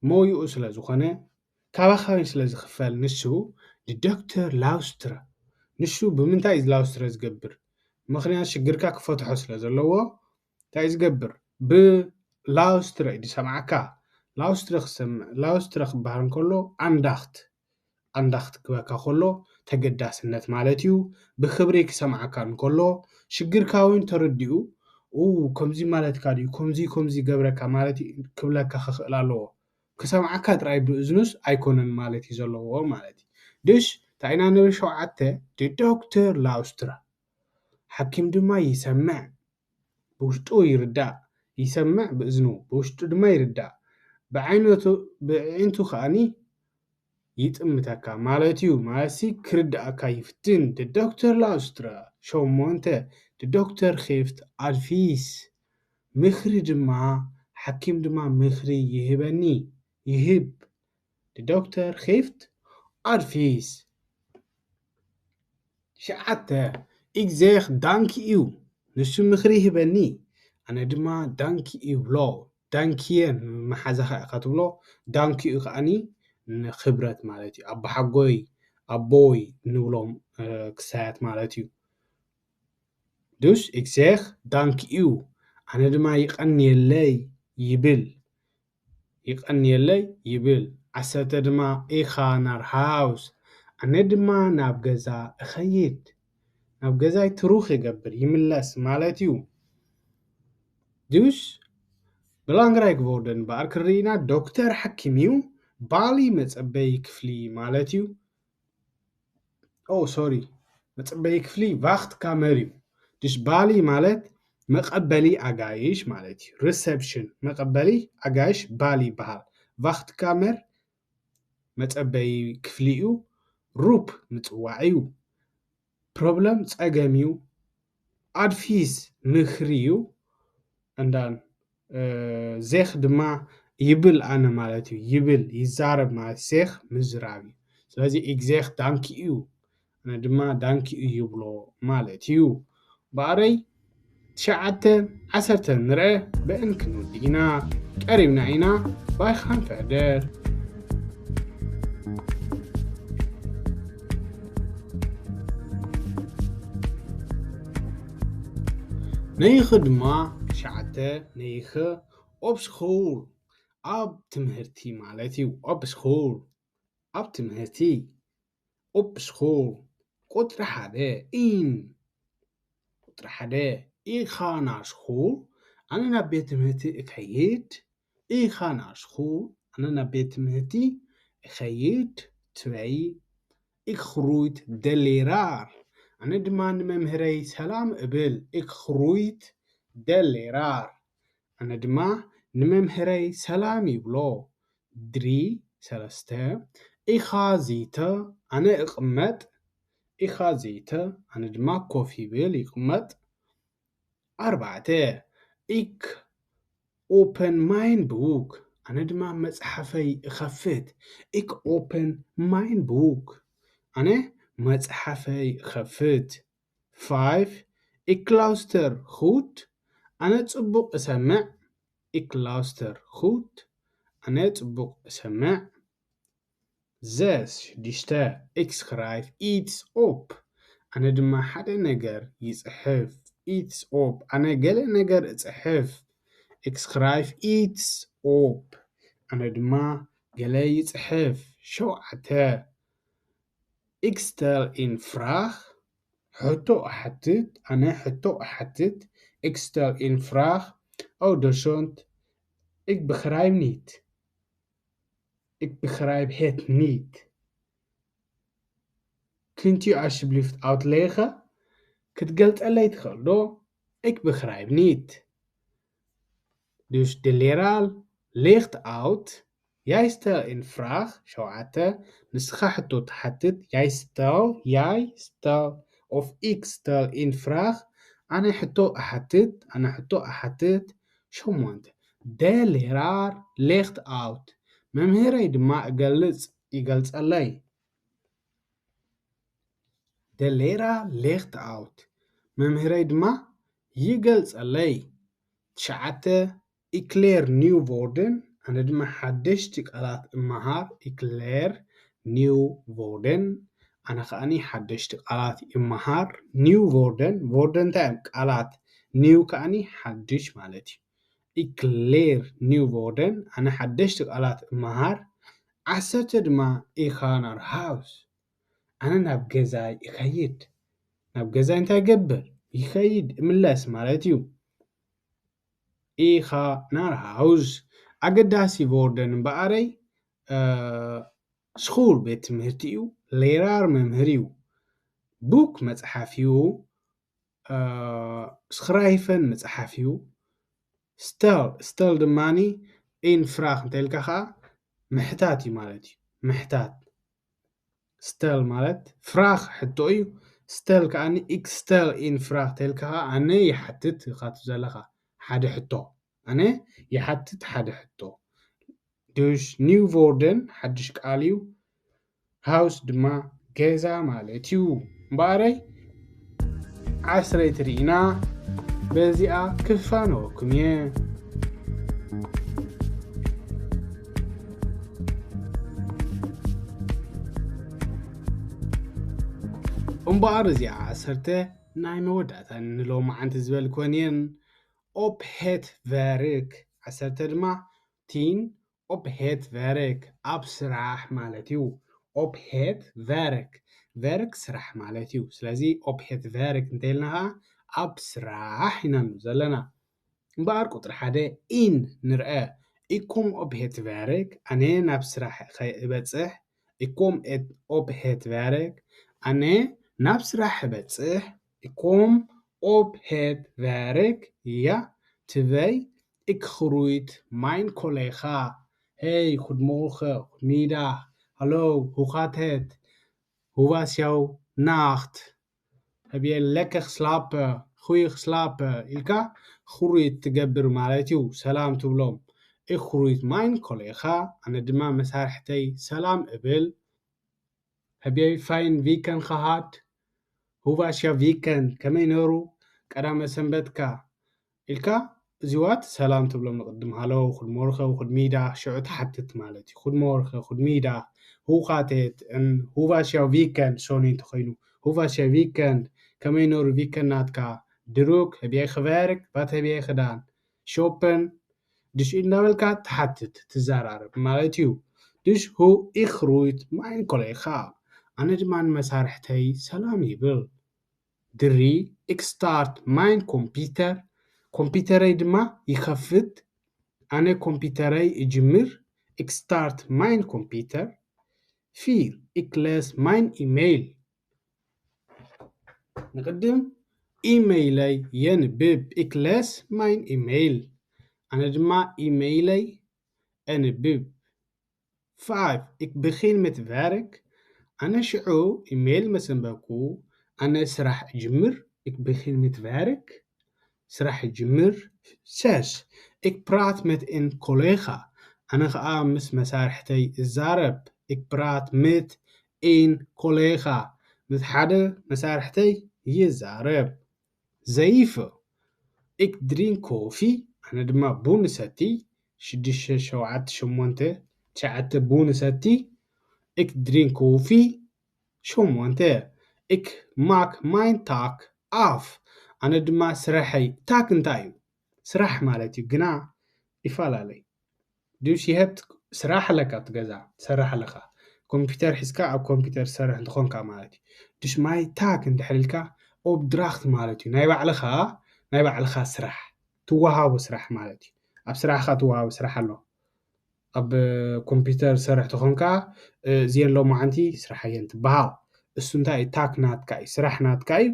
ሞይኡ ስለ ዝኾነ፣ ካባኻ ስለ ዝኽፈል ንሱ፣ die Dokter luistert። ንሱ ብምንታይ እዩ luisteren ዝገብር? ምኽንያት ሽግርካ ክፈትሖ ስለ ዘለዎ፣ እንታይ እዩ ዝገብር? ብ luisteren እዩ ዝሰምዓካ። Luisteren ክሰምዕ፣ luisteren ክበሃል እንከሎ፣ Aandacht፣ Aandacht ክበካ ከሎ፣ ተገዳስነት ማለት እዩ። ብኽብሪ ክሰምዓካ እንከሎ፣ ሽግርካ እውን ተረዲኡ፣ ኡ፣ ከምዚ ማለትካ ድዩ? ከምዚ፣ ከምዚ ይገብረካ ማለት እዩ ክብለካ ክኽእል ኣለዎ። ክሰምዓካ ጥራይ ብእዝኑስ ኣይኮነን ማለት እዩ ዘለዎ ማለት እዩ። Dus፣ እንታይ ኢና ንብል? ሸውዓተ፣ die Dokter luistert። ሓኪም ድማ ይሰምዕ፣ ብውሽጡ ይርዳእ። ይሰምዕ ብእዝኑ፣ ብውሽጡ ድማ ይርዳእ። ብዓይነቱ፣ ብዕዒንቱ ከኣኒ ይጥምተካ ማለት እዩ። ማለትሲ ክርድኣካ ይፍትን። Die Dokter luistert። ሸሞንተ፣ die Dokter geeft advies። ምኽሪ ድማ፣ ሓኪም ድማ ምኽሪ ይህበኒ፣ ይህብ። Die Dokter geeft advies። ትሽዓተ፣ ich zeg dank u። ንሱ ምኽሪ ይህበኒ፣ ኣነ ድማ dank u ይብሎ። Danke ንመሓዛኻ ኢኻ ትብሎ። Dank u ከኣኒ ንኽብረት ማለት እዩ። ኣቦሓጎይ፣ ኣቦይ ንብሎም፣ እ፣ ክሳያት ማለት እዩ። Dus, ich zeg dank u። ኣነ ድማ ይቐንየለይ ይብል። ይቐንየለይ ይብል። ዓሰርተ ድማ፣ ich gehe nach Huis። ኣነ ድማ ናብ ገዛ እኸይድ። ናብ ገዛይ ትሩኽ ይገብር፣ ይምለስ ማለት እዩ። Dus፣ belangrijk woorden እምበኣር ክንርኢ ኢና። ዶክተር ሓኪም እዩ። ባሊ መጸበይ ክፍሊ ማለት እዩ። ኦ፣ ሶሪ፣ መጸበይ ክፍሊ Wachtkamer እዩ። Dus፣ ባሊ ማለት መቐበሊ ኣጋይሽ ማለት እዩ። Reception፣ መቐበሊ ኣጋይሽ ባሊ ይበሃል። Wachtkamer መጸበይ ክፍሊ እዩ። Roep ምጽዋዕ እዩ። Problem ጸገም እዩ። Advies ምኽሪ እዩ። And then፣ እ፣ zeg ድማ ይብል ኣነ ማለት እዩ። ይብል፣ ይዛረብ ማለት፣ ሴኽ ምዝራብ እዩ። ስለዚ፣ ich sage danke እዩ፣ ኣነ ድማ ዳንኪ እዩ ይብሎ ማለት እዩ። ብኣረይ ትሽዓተ፣ ዓሰርተ ንርአ፣ ብእን ክንውዲ ኢና፣ ቀሪብና ኢና። ባይ ኻንፈደር። ነይኽ ድማ ትሽዓተ፣ ነይኽ op school፣ ኣብ ትምህርቲ ማለት እዩ። Op school፣ ኣብ ትምህርቲ። Op school። ቁጽሪ ሓደ፣ in። ቁጽሪ ሓደ፣ ich gehe nach school፣ ኣነ ናብ ቤት ትምህርቲ እኸይድ። Ich gehe nach school፣ ኣነ ናብ ቤት ትምህርቲ እኸይድ። Twee፣ ich groet de leraar፣ ኣነ ድማ ንመምህረይ ሰላም እብል። Ich groet de leraar፣ ኣነ ድማ ንመምህረይ ሰላም ይብሎ። Drie፣ ሰለስተ፣ ich ga zitten፣ ኣነ እቕመጥ። Ich ga zitten፣ ኣነ ድማ ኮፍ ይብል፣ ይቕመጥ። ኣርባዕተ፣ ich open mijn boek፣ ኣነ ድማ መጽሓፈይ እኸፍት። Ich open mijn boek፣ ኣነ መጽሓፈይ እኸፍት። Five፣ ik luister goed፣ ኣነ ጽቡቕ እሰምዕ። Ik luister goed፣ ኣነ ጽቡቕ እሰምዕ። Zes፣ ሽዱሽተ፣ ik schrijf iets op፣ ኣነ ድማ ሓደ ነገር ይጽሕፍ። Iets op፣ ኣነ ገለ ነገር እጽሕፍ። Ik schrijf iets op፣ ኣነ ድማ ገለ ይጽሕፍ። ሸውዓተ፣ ik stel een vraag፣ ሕቶ እሓትት፣ ኣነ ሕቶ እሓትት። Ik stel een vraag, o docent, ik begrijp niet. Ik begrijp het niet. Kunt u alsjeblieft uitleggen? ክትገልጸለይ ትኽእል ዶ? Ik begrijp niet. Dus de leraar legt uit. Jij stelt een vraag, ሸውዓተ፣ ንስኻ ሕቶ ትሓትት። Jij stel, jij stel, of ik stel een vraag፣ ኣነ ሕቶ እሓትት፣ ኣነ ሕቶ እሓትት። ሸሞንተ፣ de leraar legt uit፣ መምህረይ ድማ እገልጽ፣ ይገልጸለይ። De leraar legt uit፣ መምህረይ ድማ ይገልጸለይ። ትሽዓተ፣ ik leer nieuwe woorden፣ ኣነ ድማ ሓደሽቲ ቃላት እመሃር። Ik leer nieuwe woorden፣ ኣነ ከኣኒ ሓደሽቲ ቃላት እመሃር። Nieuwe woorden፣ woorden እንታይ እዮም? ቃላት። Nieuw ከኣኒ ሓድሽ ማለት እዩ። Ik leer nieuwe woorden፣ ኣነ ሓደሽቲ ቃላት እመሃር። ዓሰርተ ድማ፣ ik ga naar huis፣ ኣነ ናብ ገዛይ እኸይድ። ናብ ገዛይ እንታይ ይገብር? ይኸይድ፣ እምለስ ማለት እዩ። Ik ga naar huis። ኣገዳሲ woorden እምበኣረይ፣ እ፣ school ቤት ትምህርቲ እዩ። Leraar መምህር እዩ። Boek መጽሓፍ እዩ። እ፣ schrijven መጽሓፍ እዩ። Stel፣ stel ድማኒ een vraag እንተልካ ኸኣ ምሕታት እዩ ማለት እዩ። ምሕታት። Stel ማለት vraag ሕቶ እዩ። Stel ከኣኒ ik stel een vraag ተልካ ኸኣ ኣነ ይሓትት ኢኻ ዘለኻ ሓደ ሕቶ። ኣነ ይሓትት ሓደ ሕቶ። Dus nieuwe woorden ሓድሽ ቃል እዩ። Huis ድማ ገዛ ማለት እዩ። እምበኣረይ ዓስረይቲ ርኢና፣ በዚኣ ክፋነወኩም እየ። እምበኣር እዚኣ ዓሰርተ ናይ መወዳእታ ንሎማዓንቲ ዝበልክወን እየን። Op het werk፣ ዓሰርተ ድማ፣ tien፣ op het werk፣ ኣብ ስራሕ ማለት እዩ። Op het werk፣ werk ስራሕ ማለት እዩ። ስለዚ op het werk እንተኢልና ኸዓ ኣብ ስራሕ ኢና ንብል ዘለና። እምበኣር ቁጽሪ ሓደ in ንርአ። Ik kom op het werk፣ ኣነ ናብ ስራሕ እኸ-፣ እበጽሕ። Ik kom et-፣ op het werk፣ ኣነ ናብ ስራሕ እበጽሕ። Ik kom op het werk። Ja, twee, ik groet mijn collega. Hey, goedemorgen, goedemiddag. Hallo, hoe gaat het? Hoe was jouw nacht? Heb je lekker geslapen? Goeie geslapen? ኢልካ groet ትገብር ማለት እዩ። ሰላም ትብሎም። Ich grüße mein Kollege, ኣነ ድማ መሳርሕተይ ሰላም እብል። Habe ich fein Weekend gehabt? Hur war Ihr Weekend? ከመይ ነሩ ቀዳመ ሰንበትካ? ኢልካ እዚዋት ሰላም ትብሎም ንቕድም። ሃሎ፣ ኩድ ሞርኸ፣ ኩድ ሚዳ፣ ሽዑ ትሓትት ማለት እዩ። ኩድ ሞርኸ፣ ኩድ ሚዳ፣ ሁኻቴት፣ እን ሁቫሽያ ቪከንድ ሶኒ እንተኾይኑ፣ ሁቫሽያ ቪከንድ፣ ከመይ ነሩ ቪከንድ ናትካ? ድሩክ፣ ህብየ ክበርክ፣ ባት ህብየ ክዳን፣ ሾፐን፣ ድሽ እንዳበልካ ትሓትት፣ ትዘራረብ ማለት እዩ። ድሽ ሁ ኢኽሩይት ማይን ኮሌኻ፣ ኣነ ድማ ንመሳርሕተይ ሰላም ይብል። ድሪ ኢክስታርት ማይን ኮምፒተር፣ ኮምፒተረይ ድማ ይኸፍት። ኣነ ኮምፒተረይ እጅምር። ኢክስታርት ማይን ኮምፒተር። ፊር ኢክለስ ማይን ኢሜይል። ንቕድም ኢሜይለይ የንብብ። ኢክለስ ማይን ኢሜይል። ኣነ ድማ ኢሜይለይ ኣንብብ። ፋይቭ ኢክ ብኺን ምትበርክ። ኣነ ሽዑ ኢሜይል መሰንበኩ። ኣነ ስራሕ እጅምር። ኢክ ብኺን ምትበርክ። ስራሕ እጅምር። ሰስ ኢክ ፕራት ምት ኢን ኮሌኻ። ኣነ ኸኣ ምስ መሳርሕተይ እዛረብ። ኢክ ፕራት ምት ኢን ኮሌኻ። ምስ ሓደ መሳርሕተይ ይዛረብ። ዘይፍ ኢክ ድሪን ኮፊ። ኣነ ድማ ቡን ሰቲ። ሽዱሽተ ሸውዓተ ሸሞንተ ትሽዓተ ቡን ሰቲ። ኢክ ድሪን ኮፊ። ሸሞንተ ኢክ ማክ ማይን ታክ ኣፍ። ኣነ ድማ ስራሐይ። ታክ እንታይ እዩ? ስራሕ ማለት እዩ፣ ግና ይፈላለይ። ድሽ ይሀብት ስራሕ ኣለካ ኣብቲ ገዛ ትሰርሕ ኣለኻ። ኮምፒተር ሒዝካ ኣብ ኮምፒተር ትሰርሕ እንተኾንካ ማለት እዩ። ድሽ ማይ ታክ እንድሕር ኢልካ ኦብድራክት ማለት እዩ። ናይ ባዕልኻ፣ ናይ ባዕልኻ ስራሕ፣ ትወሃቦ ስራሕ ማለት እዩ። ኣብ ስራሕኻ ትወሃቦ ስራሕ ኣሎ። ኣብ ኮምፒተር ትሰርሕ ተኾንካ፣ እ፣ እዚአን ሎማዓንቲ ስራሕ እየን ትበሃል። እሱ እንታይ እዩ? ታክ ናትካ እዩ፣ ስራሕ ናትካ እዩ።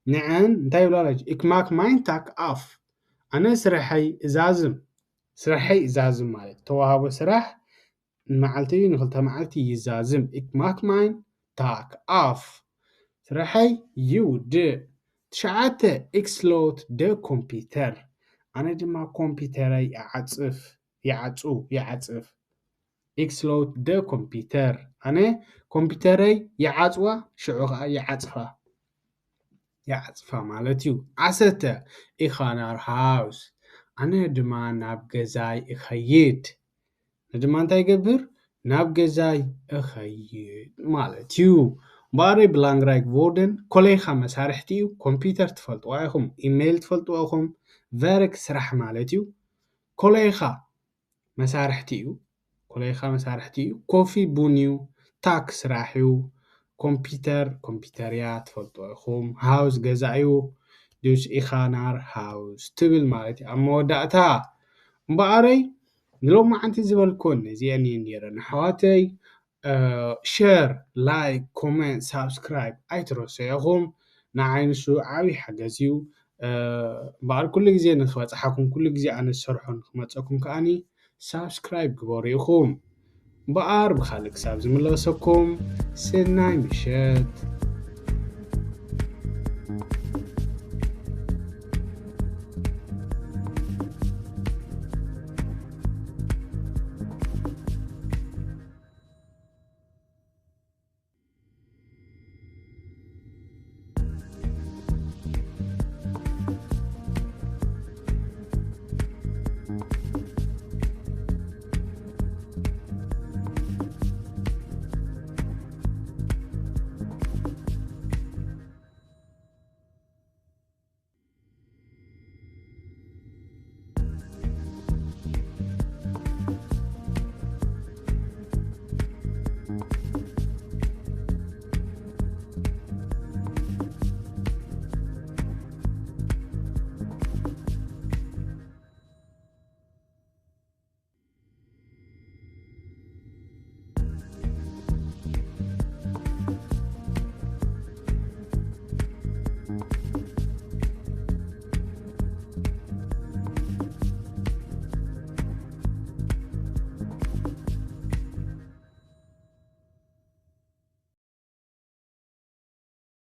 ንዐን እንታይ ይብላ ኣለች? ኢክ ማክ ማይን ታክ ኣፍ። ኣነ ስራሐይ እዛዝም። ስራሐይ እዛዝም ማለት ተዋህቦ ስራሕ ንመዓልቲ ንክልተ መዓልቲ ይዛዝም። ኢክ ማክ ማይን ታክ ኣፍ። ስራሐይ ይውድእ። ትሽዓተ ኢክ ስሎት ደ ኮምፒተር። ኣነ ድማ ኮምፒተረይ ይዓጽፍ፣ ይዓጹ፣ ይዓጽፍ። ኢክ ስሎት ደ ኮምፒተር። ኣነ ኮምፒተረይ ይዓጽዋ፣ ሽዑ ኸዓ ይዓጽፋ። ይዓጽፋ ማለት እዩ። ዓሰርተ ኢኻ ናር ሃውስ። ኣነ ድማ ናብ ገዛይ እኸይድ። ንድማ እንታይ ይገብር? ናብ ገዛይ እኸይድ ማለት እዩ። እምበኣረይ ብላንግራይክ ቮርደን ኮሌኻ መሳርሕቲ እዩ። ኮምፒተር ትፈልጥዋ ኢኹም፣ ኢሜይል ትፈልጥዋ ኢኹም፣ ቨርክ ስራሕ ማለት እዩ። ኮሌኻ መሳርሕቲ እዩ። ኮሌኻ መሳርሕቲ እዩ። ኮፊ ቡን እዩ። ታክ ስራሕ እዩ። ኮምፒተር ኮምፒተር እያ፣ ትፈልጥዋ ኢኹም። ሃውስ ገዛ እዩ። ድሽ ኢኻ ናር ሃውስ ትብል ማለት እዩ ኣብ መወዳእታ። እምበኣረይ ንሎማዓንቲ ዝበልኩን እዚአን እየን ነይረን ኣሕዋተይ። እ፣ ሸር፣ ላይክ፣ ኮሜንት፣ ሳብስክራይብ ኣይትረስዑ ኢኹም። ንዓይ ንሱ ዓብዪ ሓገዝ እዩ። እ፣ እምበኣር ኩሉ ግዜ ንክበፅሓኩም፣ ኩሉ ግዜ ኣነ ዝሰርሖ ንክመፀኩም ከኣኒ ሳብስክራይብ ግበሩ ኢኹም። እምበኣር ብኻልእ ክሳብ ዝምለሰኩም ሰናይ ምሸት።